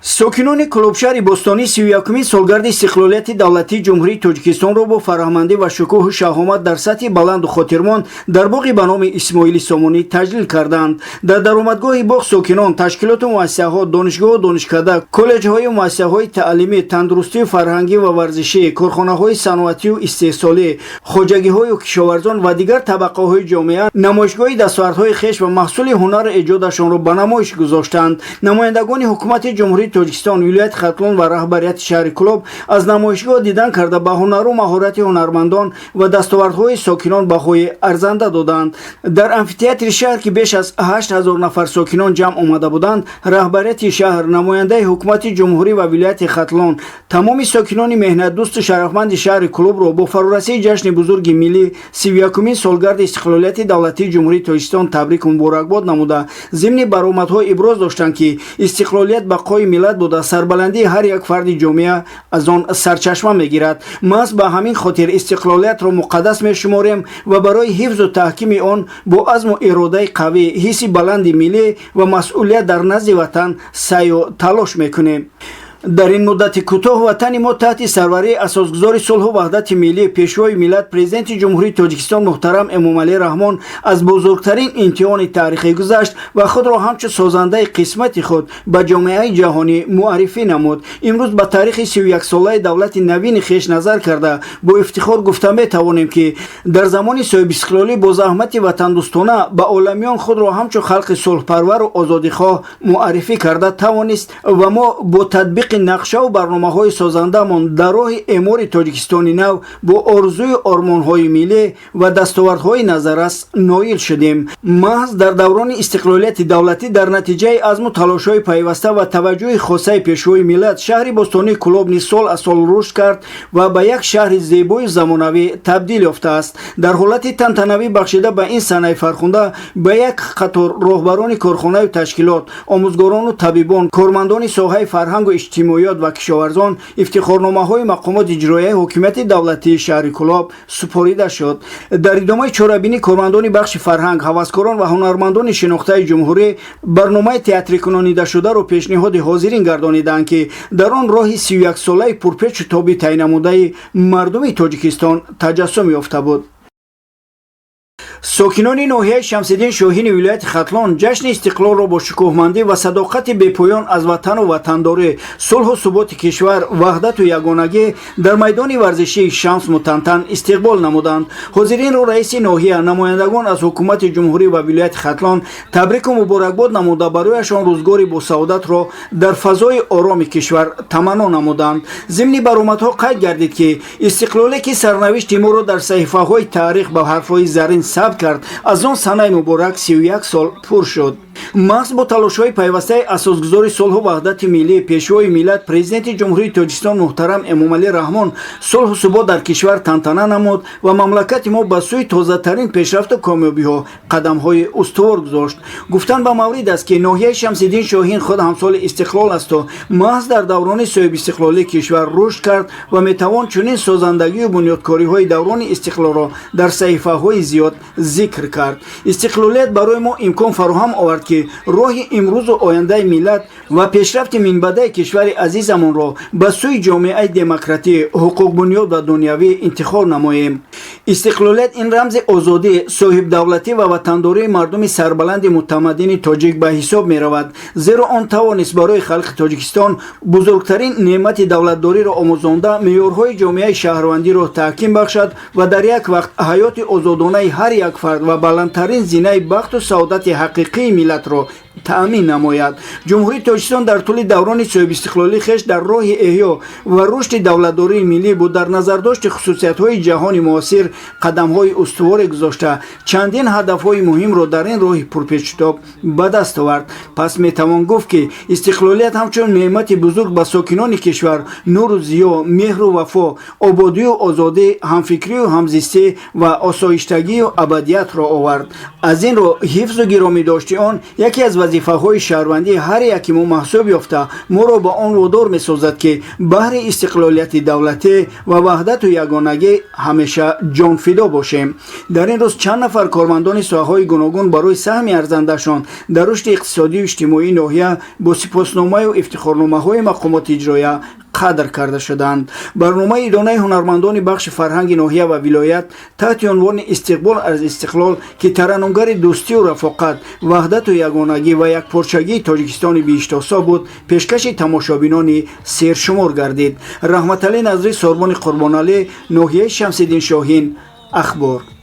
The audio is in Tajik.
Сокинони Кӯлобшаҳри бостонӣ 31-умин солгарди истиқлолияти давлатии Ҷумҳурии Тоҷикистонро бо фараҳмандӣ ва шукӯҳу шаҳомат дар сатҳи баланду хотирмон дар боғи ба номи Исмоили Сомонӣ таҷлил карданд. Дар даромадгоҳи боғ сокинон, ташкилоту муассисаҳо, донишгоҳу донишкада, коллеҷҳою муассисаҳои таълимӣ, тандурустию фарҳангӣ ва варзишӣ, корхонаҳои саноатию истеҳсолӣ, хоҷагиҳою кишоварзон ва дигар табақаҳои ҷомеа намоишгоҳи дастовардҳои хеш ва маҳсули ҳунару эҷодашонро ба намоиш гузоштанд. Намояндагони ҳукумати Ҷумҳурии Тоҷикистон, вилояти Хатлон ва раҳбарияти шаҳри Кӯлоб аз намоишгоҳ дидан карда, ба ҳунару маҳорати ҳунармандон ва дастовардҳои сокинон баҳои арзанда доданд. Дар амфитеатри шаҳр, ки беш аз 8000 нафар сокинон ҷамъ омада буданд, раҳбарияти шаҳр, намояндаи ҳукумати ҷумҳурӣ ва вилояти Хатлон тамоми сокинони меҳнатдӯсту шарафманди шаҳри Кӯлобро бо фарорасии ҷашни бузурги миллӣ, 31-умин солгарди истиқлолияти давлатии Ҷумҳурии Тоҷикистон табрику муборакбод намуда, зимни баромадҳо иброз доштанд, ки истиқлолият бақои миллат буда, сарбаландии ҳар як фарди ҷомеа аз он сарчашма мегирад. Маҳз ба ҳамин хотир истиқлолиятро муқаддас мешуморем ва барои ҳифзу таҳкими он бо азму иродаи қавӣ, ҳисси баланди миллӣ ва масъулият дар назди ватан саъю талош мекунем. Дар ин муддати кӯтоҳ ватани мо таҳти сарварии асосгузори сулҳу ваҳдати миллӣ, Пешвои миллат, Президенти Ҷумҳурии Тоҷикистон муҳтарам Эмомалӣ Раҳмон аз бузургтарин имтиҳони таърихӣ гузашт ва худро ҳамчун созандаи қисмати худ ба ҷомеаи ҷаҳонӣ муаррифӣ намуд. Имрӯз ба таърихи 31-солаи давлати навини хеш назар карда, бо ифтихор гуфта метавонем, ки дар замони соҳибистиқлолӣ бо заҳмати ватандӯстона ба оламиён худро ҳамчун халқи сулҳпарвару озодихоҳ муаррифӣ карда тавонист ва мо бо татбиқи нақшаву барномаҳои созандаамон дар роҳи эъмори Тоҷикистони нав бо орзую ормонҳои миллӣ ва дастовардҳои назаррас ноил шудем. Маҳз дар даврони истиқлолияти давлатӣ, дар натиҷаи азму талошҳои пайваста ва таваҷҷӯҳи хосаи Пешвои миллат, шаҳри бостонии Кӯлоб низ сол аз сол рушд кард ва ба як шаҳри зебои замонавӣ табдил ёфтааст. Дар ҳолати тантанавӣ бахшида ба ин санаи фархунда ба як қатор роҳбарони корхонаю ташкилот, омӯзгорону табибон, кормандони соҳаи фарҳангу иҷтимоиёт ва кишоварзон ифтихорномаҳои мақомоти иҷроияи ҳокимияти давлатии шаҳри Кӯлоб супорида шуд. Дар идомаи чорабинӣ кормандони бахши фарҳанг, ҳаваскорон ва ҳунармандони шинохтаи ҷумҳурӣ барномаи театрикунонидашударо пешниҳоди ҳозирин гардониданд, ки дар он роҳи 31-солаи пурпечу тоби тай намудаи мардуми Тоҷикистон таҷассум ёфта буд. Сокинони ноҳияи Шамсиддин Шоҳини вилояти Хатлон ҷашни истиқлолро бо шукӯҳмандӣ ва садоқати бепоён аз ватану ватандорӣ, сулҳу суботи кишвар, ваҳдату ягонагӣ дар майдони варзишии Шамс мутантан истиқбол намуданд. Ҳозиринро раиси ноҳия, намояндагон аз ҳукумати ҷумҳурӣ ва вилояти Хатлон табрику муборакбод намуда, барояшон рӯзгори босаодатро дар фазои ороми кишвар таманно намуданд. Зимни баромадҳо қайд гардид, ки истиқлоле, ки сарнавишти моро дар саҳифаҳои таърих ба ҳарфҳои зарин сабт кард, аз он санаи муборак 31 сол пур шуд. Маҳз бо талошҳои пайвастаи асосгузори сулҳу ваҳдати миллӣ, Пешвои миллат, Президенти Ҷумҳурии Тоҷикистон муҳтарам Эмомалӣ Раҳмон сулҳу субот дар кишвар тантана намуд ва мамлакати мо ба сӯи тозатарин пешрафту комёбиҳо қадамҳои устувор гузошт. Гуфтан ба маврид аст, ки ноҳияи Шамсиддин Шоҳин худ ҳамсоли истиқлол асту маҳз дар даврони соҳибистиқлолии кишвар рушд кард ва метавон чунин созандагию бунёдкориҳои даврони истиқлолро дар саҳифаҳои зиёд зикр кард. Истиқлолият барои мо имкон фароҳам овард, ки роҳи имрӯзу ояндаи миллат ва пешрафти минбаъдаи кишвари азизамонро ба сӯи ҷомеаи демократӣ, ҳуқуқбунёд ва дунявӣ интихоб намоем. Истиқлолият ин рамзи озодӣ, соҳибдавлатӣ ва ватандории мардуми сарбаланди мутамаддини тоҷик ба ҳисоб меравад, зеро он тавонист барои халқи Тоҷикистон бузургтарин неъмати давлатдориро омӯзонда, меъёрҳои ҷомеаи шаҳрвандиро таҳким бахшад ва дар як вақт ҳаёти озодонаи ҳар як фард ва баландтарин зинаи бахту саодати ҳақиқии миллатро таъмин намояд. Ҷумҳурии Тоҷикистон дар тӯли даврони соҳибистиқлолии хеш дар роҳи эҳё ва рушди давлатдории миллӣ бо дар назардошти хусусиятҳои ҷаҳони муосир қадамҳои устуворе гузошта, чандин ҳадафҳои муҳимро дар ин роҳи пурпечутоб ба даст овард. Пас метавон гуфт, ки истиқлолият ҳамчун неъмати бузург ба сокинони кишвар нуру зиё, меҳру вафо, ободию озодӣ, ҳамфикрию ҳамзистӣ ва осоиштагию абадиятро овард. Аз ин рӯ ҳифзу гиромӣ дошти он яке аз Вазифаҳои шаҳрвандии ҳар яки мо маҳсуб ёфта, моро ба он водор месозад, ки баҳри истиқлолияти давлатӣ ва ваҳдату ягонагӣ ҳамеша ҷонфидо бошем. Дар ин рӯз чанд нафар кормандони соҳаҳои гуногун барои саҳми арзандашон дар рушди иқтисодию иҷтимоии ноҳия бо сипосномаю ифтихорномаҳои мақомоти иҷроия қадр карда шуданд. Барномаи идонаи ҳунармандони бахши фарҳанги ноҳия ва вилоят таҳти унвони «Истиқбол аз истиқлол», ки тараннумгари дӯстию рафоқат, ваҳдату ягонагӣ ва якпорчагии Тоҷикистони биҳиштосо буд, пешкаши тамошобинони сершумор гардид. Раҳматалӣ Назрӣ, Сорбони Қурбоналӣ, ноҳияи Шамсиддин Шоҳин, Ахбор.